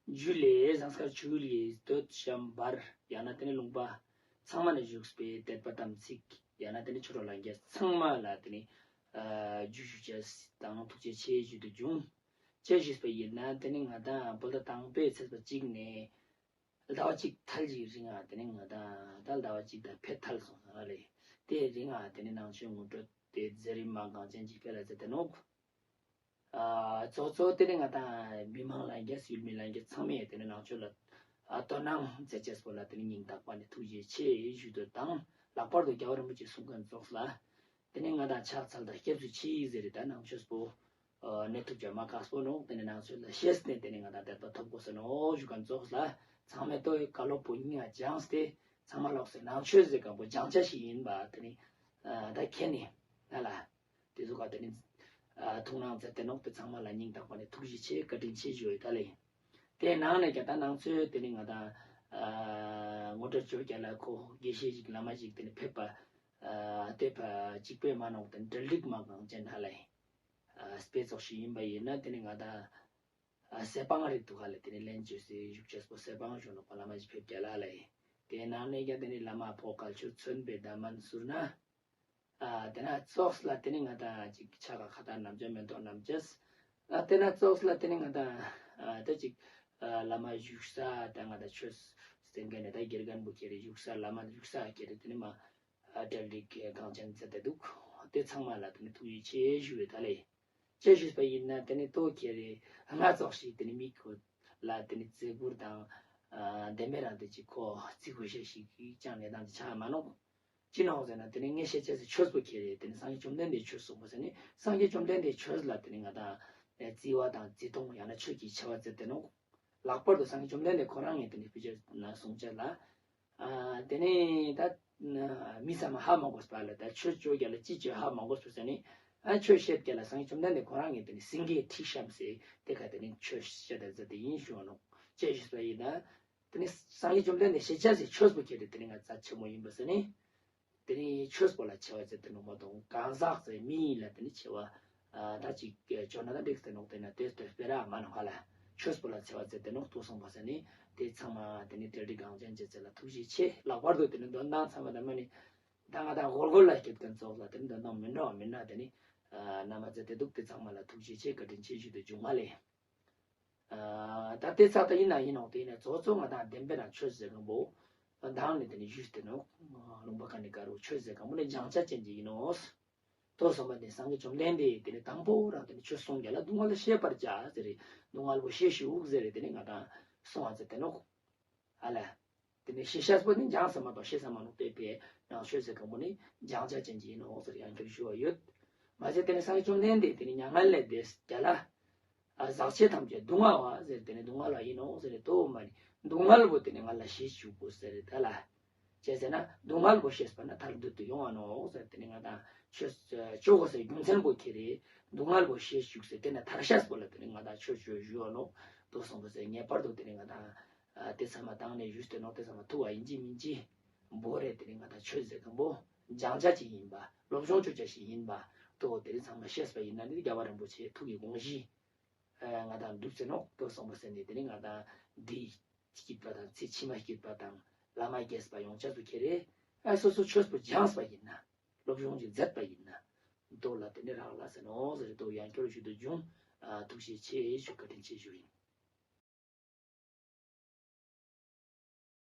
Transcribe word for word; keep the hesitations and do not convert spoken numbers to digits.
རྒྱུད་ལས་ཟངས་དཀར་ཆོས་ལས་སྟོད་བྱམས་འབར་ཡང་ན་དེ་ནི་ལུང་པ་ཚང་མ་ནས་བཞུགས་པའི་དད་པ་དམ་ཚིག་ཡང་ན་དེ་ནི་ཆོས་གྲོགས་ལྷན་རྒྱས་ཚང་མ་ལ་དེ་ནི་རྒྱུ་ཞུ་ཅེས་དང་ཐུགས་རྗེ་ཆེ་ཞུ་དུ་བྱུང་། ཅེས་ཞུས་པ་ཡིན་ན་དེ་ནི་ང་དང་བོད་ཟླ་དང་པོའི་ཚེས་པ་གཅིག་ནས་ཟླ་བ་གཅིག་ཐལ་གྱི་རིང་ང་དེ་ནི་ང་དང་ད་ཟླ་བ་གཅིག་དང་ཕེབས་ཐལ་སོང་ང་ལས་དེ་རིང་ང་དེ་ནི་ནང་ཆོས་ངོ་སྤྲོད་དེ་མཛད་རིམ་མ་གང་ཅན་གྱི་ཕེབས་ལ་མཛད་དེ་ནོག། ཨ་གཙོ་གཙོ་དེ་ནི་ང་དང་མི་མང་ལ་རྒྱ་སིལ་མི་ལ་རྒྱ་ཚང་མས་དེ་ནི་ནང་ཆོས་ལ་ཨ་དོ་སྣང་མཛད་ཅེས་པོ་ལ་དེ་ནི་སྙིང་ཐག་པ་ནས་ཐུགས་རྗེ་ཆེ་ཞུ་དོ་དང་ལྷག་པར་དུ་རྒྱལ་བ་རིན་པོ་ཆེ་གསུང་མཁན་ཚོགས་ལ་དེ་ནི་ང་དང་ཕྱག་འཚལ་དང་སྐྱབས་སུ་མཆི་ཟེར་རེ་ད་ནང་ཆོས་པོ་ཨ་གནས་ཐུབ་ཀྱང་མ་དཀགས་པོ་ནོག། དེ་ནི་ནང་ཆོས་ལ་ཤེས་ནས་དེ་ནི་ང་དང་དད་པ་ཐོབ་དགོས་ས་ནོག་ཞུ་མཁན་ཚོགས་ལ་ཚང་མས་ལྟོས་བཀའ་སློབ་པོ་སྙིང་ང་སྦྱངས་ཏེ་ཚང་མ་ལོག་སེ་ནང་ཆོས་ཟེར་མཁན་པོ་སྦྱང་བྱ་ཞིག་ཡིན་པ་དེ་ནི་ཨ་ད་མཁྱེན་ནས་ང་ལ། དེ་ཚོ་ག་དེ་ནི་ཨ་ཐུགས་སྣང་མཛད་དེ་ནོག། དེ་ཚང་མ་ལ་སྙིང་ཐག་པ་ནས་ཐུགས་རྗེ་ཆེ་བཀའ་དྲིན་ཆེ་ཞུ་ཡོད་ད་ལེ། དེ་ནང་ནས་ཀྱང་ད་ནང་ཚོས་དེ་ནི་ང་དང་ཨ་ངོ་སྤྲོད་བྱོས་རྒྱ་ལ་ཁོ་དགེ་བཤེས་ཤིག་བླ་མ་ཞིག་དེ་ནི་ཕེབས་པ་ཨ་བལྟས་པ་གཅིག་པོས་མ་ནོག། དེ་འབྲེལ་འདྲིས་མ་གང་ཅན་ཧ་ལ་ཡིན་ཨ་དཔེ་ཚོགས་ཤིག་ཡིན་པ་ཡིན་ན་དེ་ནི་ང་དང་ཨ་གསེར་སྤང་རེད་འདུག་ག་ལེ། དེ་ནི་ལན་བཅོས་སེ་བཞུགས་ཅེས་པོ་གསེར་སྤང་ཞུ་ནོག་པ་བླ་མ་ཞིག་ཕེབས་རྒྱ་ལ་ལ་ཡིན། དེ་ནང་ནས་ཀྱང་དེ་ནི་བླ་མ་ཕོ་བཀལ་ཆུ་མཚོན་པའི་འདབ་མ་ཟུར་ན། ཨ་དེ་ན་ཙོགས་ལ་དེ་ནི་ང་དང་ཅིག་ཆ་ག་ཁ་དང་རྣམ་འགྱུར་མེ་ཏོག་རྣམ་འགྱུར། ཨ་དེ་ན་ཙོགས་ལ་དེ་ནི་ང་དང་ཨ་དེ་ཅིག་ཨ་བླ་མ་བཞུགས་ས་དང་ང་དང་ཆོས་སེང་གེ་ནས་ད་དགེ་རྒན་པོ་ཁྱེར་རེ་བཞུགས་ས་བླ་མ་བཞུགས་ས་ཁྱེར་རེ་དེ་ནི་མ་ཨ་གྲལ་སྒྲིག་གང་ཅན་མཛད་དེ་འདུག། དེ་ཚང་མ་ལ་དེ་ནི་ཐུགས་རྗེ་ཆེ་ཞུ་བའི་ཐ་ལེ། ཅེས་ཞུས་པ་ཡིན་ན་དེ་ནི་ལྟོ་ཁྱེར་རེ་ལྔ་ཙོགས་ཤིག་དེ་ནི་མིག་ཁོ་ལ་དེ་ནི་བརྩི་བཀུར་དང་ཨ་བདེན་པའི་རང་དེ་ཅིག་ཁོ་བརྩི་བཀུར་ཤེས་ཤིག་ཅང་གནས་སྟངས་ཅིག་ཆགས་མ་ནོག། ཅི་ནོག་ཟེར་ན་དེ་ནི་ངས་བཤད་ཅེས་སི་ཆོས་པོ་ཁྱེར་རེ་དེ་ནི་སངས་རྒྱས་བཅོམ་ལྡན་འདས་ཆོས་གསུངས་པ་ཟེར་ནི་སངས་རྒྱས་བཅོམ་ལྡན་འདས་ཆོས་ལ་དེ་ནི་ང་དང་བརྩི་བ་དང་བརྩི་མཐོང་ཡང་ན་ཆོས་ཀྱི་ཆེ་བ་བརྩི་དེ་ནོག། ལྷག་པར་དུ་སངས་རྒྱས་བཅོམ་ལྡན་འདས་ཁོ་རང་ངས་དེ་ནི་དཔེ་ཆ་ན་གསུང་ཅེས་ལ། ཨ་དེ་ནི་ད་མི་ཚང་མ་ཧ་མ་གོ་བ་ལ་ད་ཆོས་བཅོ་རྒྱ་ལ་ཅི་བཅོ་ཧ་མ་གོ་བ་ཟེར་ནི་ཨ་ཆོས་བཤད་རྒྱ་ལ་སངས་རྒྱས་བཅོམ་ལྡན་འདས་ཁོ་རང་ངས་དེ་ནི་སེང་གེའི་ཁྲི་བཤམས་སེ་དེ་ཁ་དེ་ནི་ཆོས་བཤད་ད་ཟེར་དེ་ཡིན་ཞུ་ནོག། ཅེས་ཞུས་པ་ཡིན་ན། དེ་ནི་སངས་རྒྱས་བཅོམ་ལྡན་འདས་ཤེས་བྱ་ཟེར་ཆོས་པོ་ཁྱེར་ཏེ་དེ་ནི་ང་རྩ་ཆེན་མོ་ཡིན་པ་ཟེར་ནི། དེ་ནི་ཆོས་པོ་ལ་ཆེ་བ་ཟེར་དེ་ནོག་མ་གཏོགས་གང་ཟག་ཟེར་མི་ཡིན་ལ་དེ་ནི་ཆེ་བ་ཨ་ད་ཅིག་བཅོ་ན་ད་འགྲིག་ཟེར་ནོག། དེ་ན་དེ་ལྟར་སྤེ་ར་མ་ནོག་ཧ་ལ་ཆོས་པོ་ལ་ཆེ་བ་ཟེར་དེ་ནོག་ཏུ་སོང་པ་ཟེར་ནི་དེ་ཚང་མ་དེ་ནི་གྲ་སྒྲིག་གང་ཅན་བྱེད་ཚེ་ལ་ཐུགས་རྗེ་ཆེ། ལྷག་པར་དུ་དེ་ནི་འདོན་ཐང་ཚང་མ་དེ་མ་ནི་ད་ང་ད་སྒོར་སྒོར་ལ་སྐྱེད་མཁན་ཚོགས་ལ་དེ་ནི་འདོན་ཐང་མི་འདྲ་བ་མི་འདྲ་དེ་ནི་ཨ་ན་མ་ཟེར་དེ་འདུག། དེ་ཚང་མ་ལ་ཐུགས་རྗེ་ཆེ་བཀའ་དྲིན་ཆེ་ཞུ་དུ་བྱུང་ང་ལེ། ཨ་ད་དེ་ཚ་ད་ཡིན་ན་ཡིན་ནོག། དེ་ཡིན་ན་གཙོ་གཙོ་ང་དང་བདེན་པའི་རང་ཆོས་ཟེར་མཁན་པོ་མདང་ནས་དེ་ནི་ཞུས་ཏེ་ནོག། ལུང་པ་ཁ་ནས་ག་རུ་ཆོས་ཟེར་མཁན་པོ་ནི་སྦྱང་བྱ་ཅན་གྱི་ཡིན་ནོག། དོ་སོང་པ་ནི་སངས་རྒྱས་བཅོམ་ལྡན་འདས་དེ་ནི་དང་པོ་རང་དེ་ནི་ཆོས་གསུང་རྒྱ་ལ་སྡུག་བསྔལ་ཤེས་པར་བྱ་ཟེར་རེ་སྡུག་བསྔལ་པོ་ཤེས་ཤིག་ཟེར་རེ་དེ་ནི་ང་དང་གསུང་བ་ཟེར་ཏེ་ནོག། ཨ་ལ། དེ་ནས་ཤེས་བྱ་པོ་ནི་སྦྱངས་ས་མ་གཏོགས་ཤེས་ས་མ་ནོག། དེ་བས་ནང་ཆོས་ཟེར་མཁན་པོ་ནི་སྦྱང་བྱ་ཅན་གྱི་ཡིན་ནོག་ཟེར་ཡང་བསྐྱར་ཞུ་བ་ཡོད། མ་ཟད་དེ་ནི་སངས་རྒྱས་བཅོམ་ལྡན་འདས་དེ་ནི་མྱ་ངན་ལས་འདས་རྒྱ་ལ། ཨ་ཟག་བཅས་ཐམས་ཅད་སྡུག་བསྔལ་བ་ཟེར་དེ་ནི་སྡུག་བསྔལ་བ་ཡིན་ནོག་ཟེར་དོ་མ་ནི་སྡུག་བསྔལ་པོ་དེ་ནི་ང་ལ་ཤེས་བཅུག་དགོས་ཟེར་ད་ལ། ཅེས་ཟེར་ན་སྡུག་བསྔལ་པོ་ཤེས་པ་ན་ཐར་འདོད་དུ་ཡོང་བ་ནོག་ཟེར་དེ་ནི་ང་དང་ཆོས་བཅོ་དགོས་ཟེར་རྒྱུ་མཚན་པོ་ཁྱེར་རེ་སྡུག་བསྔལ་པོ་ཤེས་བཅུག་ཟེར་དེ་ནི་ཐར་ཤེས་པོ་ལ་དེ་ནི་ང་དང་ཆོས་བཅོ་ཞུ་བ་ནོག། དོ་སོང་པ་ཟེར་ངེས་པར་དུ་དེ་ནི་ང་དང་ཨ་དེ་ཚང་མ་དང་ནས་ཞུས་ཏེ་ནོག། དེ་ཚང་མ་ཐུབ་པ་ཡིན་གཅིག་མིན་གཅིག་འབོ་རེ་དེ་ནི་ང་དང་ཆོས་ཟེར་མཁན་པོ་སྦྱང་བྱ་ཅིག་ཡིན་པ་སློབ་སྦྱོང་བཅོ་བྱ་ཞིག་ཡིན་པ་དོ་དེ་རིང་ཚང་མ་ཤེས་པ་ཡིན་ན་ནི་རྒྱལ་བ་རིན་པོ་ཆེའི་ཐུགས་ཀྱི་དགོངས་གཞི་ཨ་ང་དང་འགྲུབ་ཟེར་ནོག། དོ་སོང་པ་ཟེར་ནི་དེ་ནི་ང་དང་འདི་སྐྱིད་པ་དང་ཚེ་ཕྱི་མ་སྐྱིད་པ་དང་བླ་མ་དགྱེས་པ་ཡོང་ཆ་སུ་ཁྱེར་རེ་ཨ་སོ་སོ་ཆོས་པོ་སྦྱངས་པ་ཡིན་ན་སློབ་སྦྱོང་ཅིག་མཛད་པ་ཡིན་ན་དོ་ལ་དེ་ནི་རག་ལ་ཟེར་ནོག་ཟེར་དོ་ཡང་བསྐྱར་ཞུ་དུ་བྱུང་། ཨ་ཐུགས་རྗེ་ཆེ་ཞུ་བཀའ་དྲིན་ཆེ་ཞུ་ཡིན།